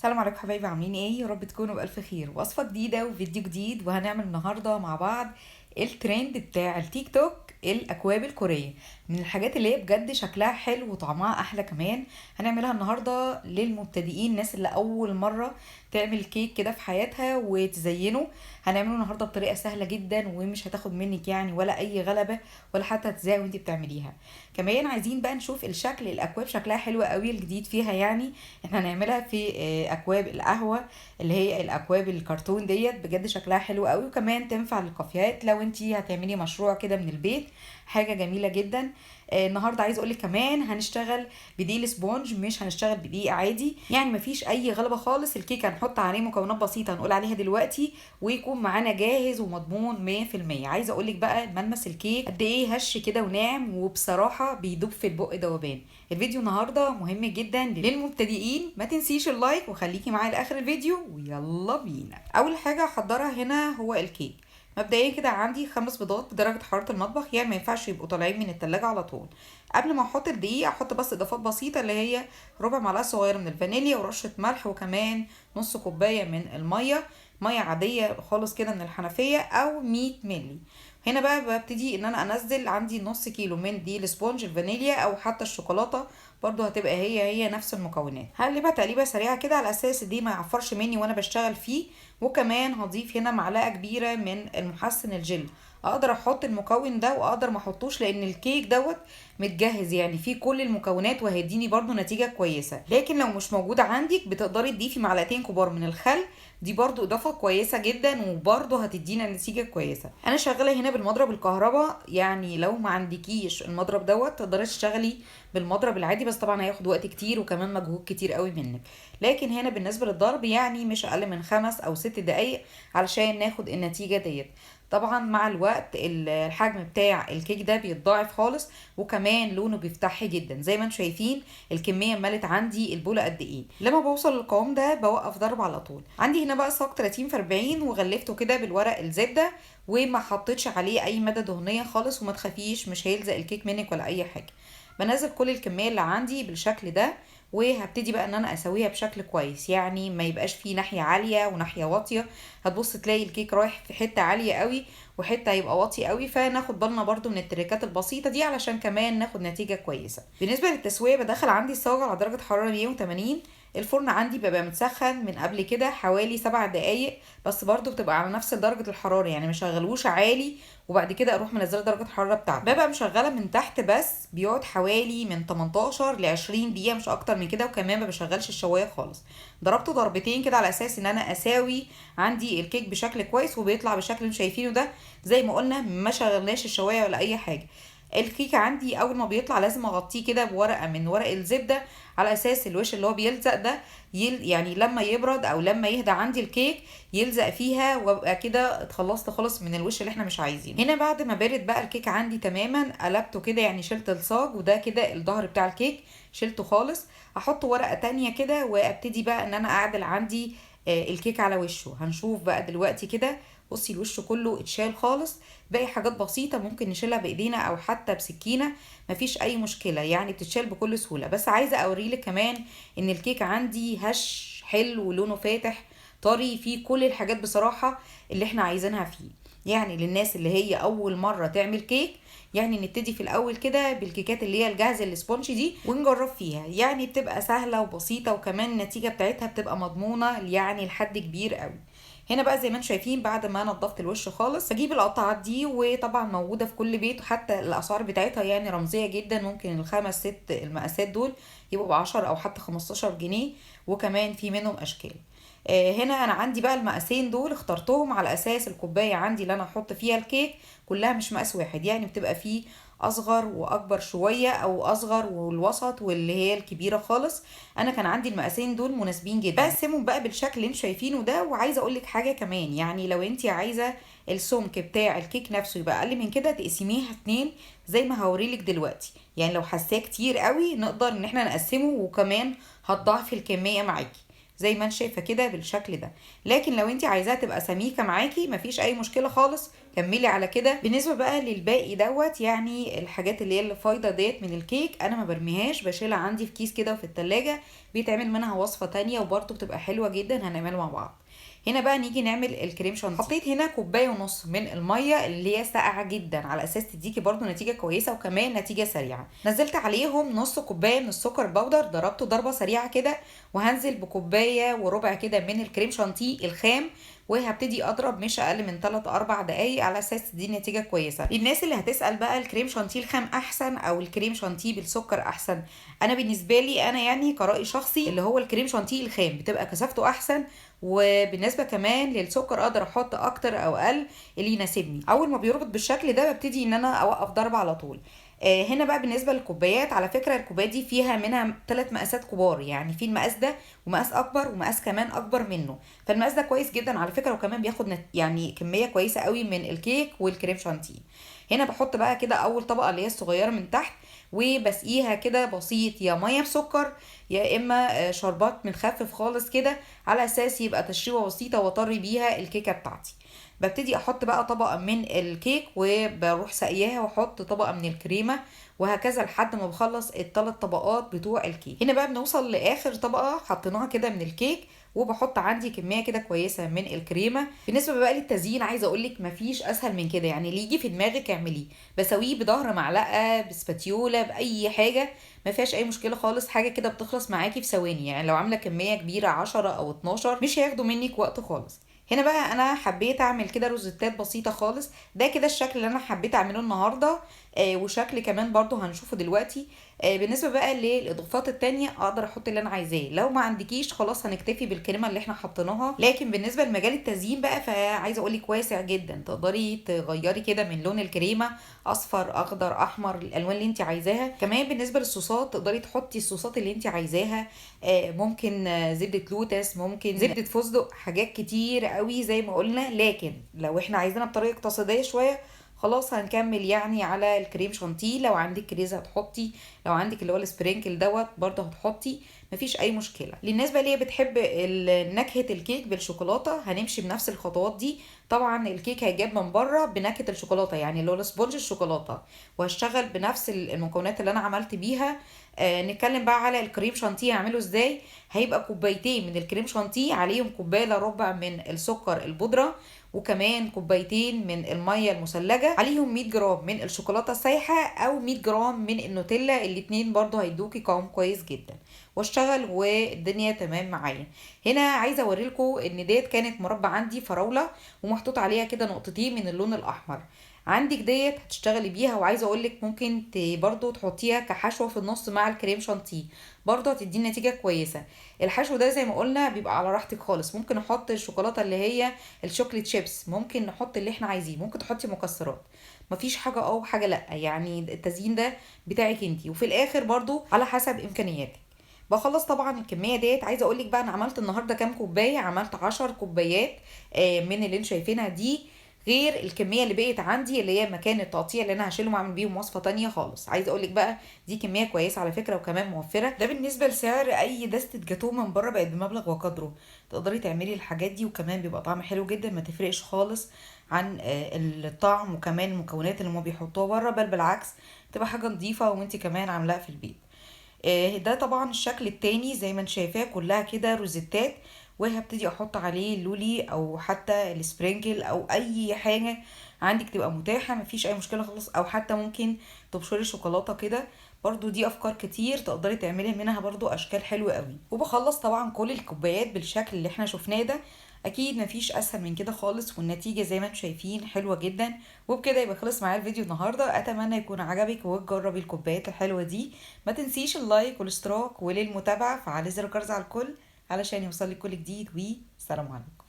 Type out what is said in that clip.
السلام عليكم حبايبي، عاملين ايه؟ يا رب تكونوا بألف خير. وصفة جديدة وفيديو جديد، وهنعمل النهاردة مع بعض الترند بتاع التيك توك، الأكواب الكورية. من الحاجات اللي هي بجد شكلها حلو وطعمها أحلى كمان. هنعملها النهاردة للمبتدئين، الناس اللي أول مرة تعمل كيك كده في حياتها وتزينه. هنعمله النهاردة بطريقة سهلة جدا ومش هتاخد منك يعني ولا أي غلبة ولا حتى تزعي وانتي بتعمليها. كمان عايزين بقى نشوف الشكل، الأكواب شكلها حلو قوي الجديد فيها. يعني احنا هنعملها في أكواب القهوة اللي هي الأكواب الكرتون ديت، بجد شكلها حلو قوي، وكمان تنفع للكافيهات لو انتي هتعملي مشروع كده من البيت، حاجة جميلة جدا. النهارده عايزه اقولك كمان هنشتغل بدقيق sponge، مش هنشتغل بدقيق عادي، يعني مفيش اي غلبه خالص. الكيك هنحط عليه مكونات بسيطة هنقول عليها دلوقتي، ويكون معانا جاهز ومضمون 100%. عايزه اقولك بقى ملمس الكيك قد ايه هش كده وناعم، وبصراحة بيدوب في البق دوبان. الفيديو النهارده مهم جدا للمبتدئين، ما تنسيش ال like وخليكي معايا لاخر الفيديو، ويلا بينا. اول حاجة هحضرها هنا هو الكيك. مبدئيا كده عندي 5 بيضات بدرجة حرارة المطبخ، يعني ما ينفعش يبقوا طالعين من التلاجة على طول. قبل ما احط الدقيق احط بس اضافات بسيطة اللي هي ربع معلقة صغيرة من الفانيليا ورشة ملح، وكمان نص كوباية من المية، مية عادية خالص كده من الحنفية او 100 ملي. هنا بقى ببتدي ان انا انزل عندي نص كيلو من دي ال sponge الفانيليا او حتى الشوكولاتة، برضو هتبقى هي نفس المكونات. هقلبها تقليبه سريعة كده على اساس دي ما يعفرش مني وانا بشتغل فيه. وكمان هضيف هنا معلقه كبيرة من المحسن الجل، اقدر احط المكون ده واقدر ما احطوش لان الكيك دوت متجهز يعني فيه كل المكونات وهيديني برضو نتيجة كويسة. لكن لو مش موجودة عندك بتقدري تضيفي معلقتين كبار من الخل، دي برضو اضافه كويسة جدا وبرضو هتدينا نتيجة كويسة. انا شغالة هنا بالمضرب الكهرباء، يعني لو ما عندكيش المضرب دوت تقدري تشتغلي بالمضرب العادي، بس طبعا هياخد وقت كتير وكمان مجهود كتير قوي منك. لكن هنا بالنسبة للضرب يعني مش اقل من 5 او 6 دقايق علشان ناخد النتيجة ديت. طبعا مع الوقت الحجم بتاع الكيك ده بيتضاعف خالص، وكمان لونه بيفتح جدا زي ما انتم شايفين. الكمية ملت عندي البوله قد ايه. لما بوصل للقوام ده بوقف ضرب على طول. عندي هنا بقى صاج 30 في 40 وغلفته كده بالورق الزبدة، وما حطيتش عليه اي مادة دهنية خالص، وما تخافيش مش هيلزق الكيك منك ولا اي حاجة. بنزل كل الكمية اللي عندي بالشكل ده، وهبتدي بقى ان انا اسويها بشكل كويس، يعني ما يبقاش فيه ناحية عالية وناحية واطية. هتبص تلاقي الكيك رايح في حتة عالية قوي وحتة هيبقى واطي قوي، فناخد بالنا برضو من التريكات البسيطة دي علشان كمان ناخد نتيجة كويسة. بالنسبة للتسويه بدخل عندي الصاجه على درجه حرارة 180. الفرن عندي بيبقى متسخن من قبل كده حوالي 7 دقايق، بس برضو بتبقى على نفس درجة الحرارة، يعني ما شغلوش عالي وبعد كده اروح منزله درجة الحرارة بتاعته. ببقى مشغلة من تحت بس، بيقعد حوالي من 18 ل 20 دقيقة مش اكتر من كده، وكمان ما بشغلش الشواية خالص. ضربته ضربتين كده على اساس ان انا اساوي عندي الكيك بشكل كويس، وبيطلع بالشكل اللي شايفينه ده. زي ما قلنا ما شغلناش الشواية ولا اي حاجة. الكيك عندي اول ما بيطلع لازم اغطيه كده بورقه من ورق الزبدة على اساس الوش اللي هو بيلزق ده يعني لما يبرد او لما يهدى عندي الكيك يلزق فيها، وابقى كده اتخلصت خالص من الوش اللي احنا مش عايزينه. هنا بعد ما برد بقى الكيك عندي تماما قلبته كده، يعني شلت الصاج وده كده الظهر بتاع الكيك شلته خالص. هحط ورقة تانية كده وابتدي بقى ان انا اعدل عندي الكيك على وشه. هنشوف بقى دلوقتي كده. بصي الوش كله اتشال خالص، باقي حاجات بسيطة ممكن نشيلها بايدينا او حتى بسكينة، مفيش اي مشكلة، يعني بتتشال بكل سهولة. بس عايزه اوريلك كمان ان الكيك عندي هش حلو ولونه فاتح طري، فيه كل الحاجات بصراحة اللي احنا عايزينها فيه. يعني للناس اللي هي اول مرة تعمل كيك، يعني نبتدي في الاول كده بالكيكات اللي هي الجاهزة ال sponge دي ونجرب فيها، يعني بتبقى سهلة وبسيطة، وكمان النتيجة بتاعتها بتبقى مضمونه يعني لحد كبير قوي. هنا بقى زي ما انتم شايفين بعد ما نضفت الوش خالص بجيب القطعات دي، وطبعا موجودة في كل بيت، وحتى الاسعار بتاعتها يعني رمزية جدا، ممكن ال5 6 المقاسات دول يبقوا ب10 او حتى 15 جنيه، وكمان في منهم اشكال. هنا انا عندي بقى المقاسين دول اخترتهم على اساس الكوباية عندي اللي انا هحط فيها الكيك كلها مش مقاس واحد، يعني بتبقى فيه اصغر واكبر شوية، او اصغر والوسط واللي هي الكبيرة خالص. انا كان عندي المقاسين دول مناسبين جدا. بقسمهم بقى بالشكل اللي انتم شايفينه ده. وعايزه اقول لك حاجة كمان، يعني لو انت عايزه السمك بتاع الكيك نفسه يبقى اقل من كده تقسميها 2 زي ما هوريلك دلوقتي. يعني لو حاساه كتير قوي نقدر ان احنا نقسمه، وكمان هتضاعفي الكمية معاكي زي ما انت شايفه كده بالشكل ده. لكن لو انت عايزاها تبقى سميكة معاكي مفيش اي مشكلة خالص، كملي على كده. بالنسبة بقى للباقي دوت، يعني الحاجات اللي هي اللي فايضه ديت من الكيك انا ما برميهاش، بشيلها عندي في كيس كده وفي التلاجة، بيتعمل منها وصفه تانية وبرده بتبقى حلوة جدا، هنعملها مع بعض. هنا بقى نيجي نعمل الكريم شانتيه. حطيت هنا 1.5 كوباية من المية اللي هي ساقعه جدا على اساس تديكي برده نتيجة كويسة وكمان نتيجة سريعة. نزلت عليهم نص كوباية من السكر بودر، ضربته ضربه سريعة كده، وهنزل ب1.25 كوباية كده من الكريم شانتيه الخام، وهبتدي اضرب مش اقل من 3-4 دقايق على اساس تدي نتيجة كويسة. للناس اللي هتسال بقى الكريم شانتيه الخام احسن او الكريم شانتيه بالسكر احسن، انا بالنسبة لي انا يعني كرأي شخصي اللي هو الكريم شانتيه الخام بتبقى كثافته احسن، وبالنسبة كمان للسكر اقدر احط اكتر او اقل اللي يناسبني. اول ما بيربط بالشكل ده ببتدي ان انا اوقف ضرب على طول. هنا بقى بالنسبة للكوبايات، على فكرة الكوبايات دي فيها منها 3 مقاسات كبار، يعني في المقاس ده ومقاس اكبر ومقاس كمان اكبر منه، فالمقاس ده كويس جدا على فكرة، وكمان بياخد يعني كمية كويسة قوي من الكيك والكريم شانتيه. هنا بحط بقى كده اول طبقه اللي هي الصغيرة من تحت، وبسقيها كده بسيط، يا مية بسكر يا اما شربات متخفف خالص كده، على اساس يبقى تشريبه بسيطة واطري بيها الكيكه بتاعتي. ببتدي احط بقى طبقه من الكيك وبروح ساقياها، واحط طبقه من الكريمة، وهكذا لحد ما بخلص ال3 طبقات بتوع الكيك. هنا بقى بنوصل لاخر طبقه حطيناها كده من الكيك، وبحط عندي كمية كده كويسة من الكريمة. بالنسبة بقى للتزيين، عايزه اقول لك مفيش اسهل من كده، يعني اللي يجي في دماغك اعمليه، بسويه بظهر معلقه، بسباتيولا، باي حاجة، ما فيهاش اي مشكلة خالص، حاجة كده بتخلص معاكي في ثواني، يعني لو عامله كمية كبيرة 10 او 12 مش هياخدوا منك وقت خالص. هنا بقى انا حبيت اعمل كده روزيتات بسيطة خالص، ده كده الشكل اللي انا حبيت اعمله النهارده، وشكل كمان برضو هنشوفه دلوقتي. بالنسبة بقى للاضافات التانية اقدر احط اللي انا عايزاه، لو ما عندكيش خلاص هنكتفي بالكريمه اللي احنا حطيناها. لكن بالنسبة لمجال التزيين بقى فعايزه اقول لك واسع جدا، تقدري تغيري كده من لون الكريمة، اصفر، اخضر، احمر، الالوان اللي انت عايزاها. كمان بالنسبة للصوصات تقدري تحطي الصوصات اللي انت عايزاها، ممكن زبدة لوتس، ممكن زبدة فستق، حاجات كتير قوي زي ما قلنا. لكن لو احنا عايزينها بطريقة اقتصادية شوية خلاص هنكمل يعني على الكريم شانتيه. لو عندك كريزه هتحطي، لو عندك اللي هو ال sprinkle دوت برضه هتحطي، مفيش اي مشكلة. للناس بقى اللي بتحب نكهة الكيك بالشوكولاته هنمشي بنفس الخطوات دي. طبعا الكيك هيجاب من بره بنكهه الشوكولاتة، يعني اللي هو sponge الشوكولاتة، وهشتغل بنفس المكونات اللي انا عملت بيها. نتكلم بقى على الكريم شانتيه هعمله ازاي. هيبقى 2 كوباية من الكريم شانتيه، عليهم 1.75 كوباية من السكر البودره، وكمان 2 كوباية من المية المثلجه، عليهم 100 جرام من الشوكولاتة السايحه او 100 جرام من النوتيلا، الاتنين برضو هيدوكي قوام كويس جدا. واشتغل والدنيا تمام معايا. هنا عايزه اوريلكم ان ديت كانت مربى عندي فراوله ومحطوط عليها كده نقطتين من اللون الاحمر. عندك ديت هتشتغلي بيها، وعايزه اقولك ممكن برضو تحطيها كحشوه في النص مع الكريم شانتيه، برضو هتدي نتيجة كويسة. الحشو ده زي ما قلنا بيبقى على راحتك خالص، ممكن نحط الشوكولاتة اللي هي ال chocolate chips، ممكن نحط اللي احنا عايزينه، ممكن تحطي مكسرات، مفيش حاجة او حاجة لا، يعني التزيين ده بتاعك انتي، وفي الاخر برضو على حسب امكانياتك. بخلص طبعا الكمية ديت. عايزه اقولك بقى انا عملت النهارده كام كوباية، عملت 10 كوبايات من اللي انتوا شايفينها دي، غير الكمية اللي بقت عندي اللي هي مكان التقطيع اللي انا هشيلهم واعمل بيهم وصفه تانية خالص. عايزه اقولك بقى دي كمية كويسة على فكرة وكمان موفره. ده بالنسبة لسعر اي دستة جاتوه من بره بقت بمبلغ وقدره، تقدري تعملي الحاجات دي وكمان بيبقى طعم حلو جدا، ما تفرقش خالص عن الطعم وكمان المكونات اللي هما بيحطوها بره، بل بالعكس تبقى حاجة نظيفة وانت كمان عاملاها في البيت. ده طبعا الشكل التاني زي ما انت شايفاه كلها كده روزيتات، وهبتدي احط عليه اللولي او حتى ال sprinkle او اي حاجة عندك تبقى متاحة، مفيش اي مشكلة خالص، او حتى ممكن تبشري شوكولاتة كده برضو. دي افكار كتير تقدري تعملي منها برضو اشكال حلوة قوي. وبخلص طبعا كل الكوبايات بالشكل اللي احنا شفناه ده، اكيد مفيش اسهل من كده خالص، والنتيجة زي ما انتم شايفين حلوة جدا. وبكده يبقى خلص معايا الفيديو النهارده، اتمنى يكون عجبك وتجربي الكوبايات الحلوة دي. ما تنسيش ال like والاشتراك وللمتابعه، فعلي زر الجرس على الكل علشان يوصلك كل جديد. وسلام عليكم.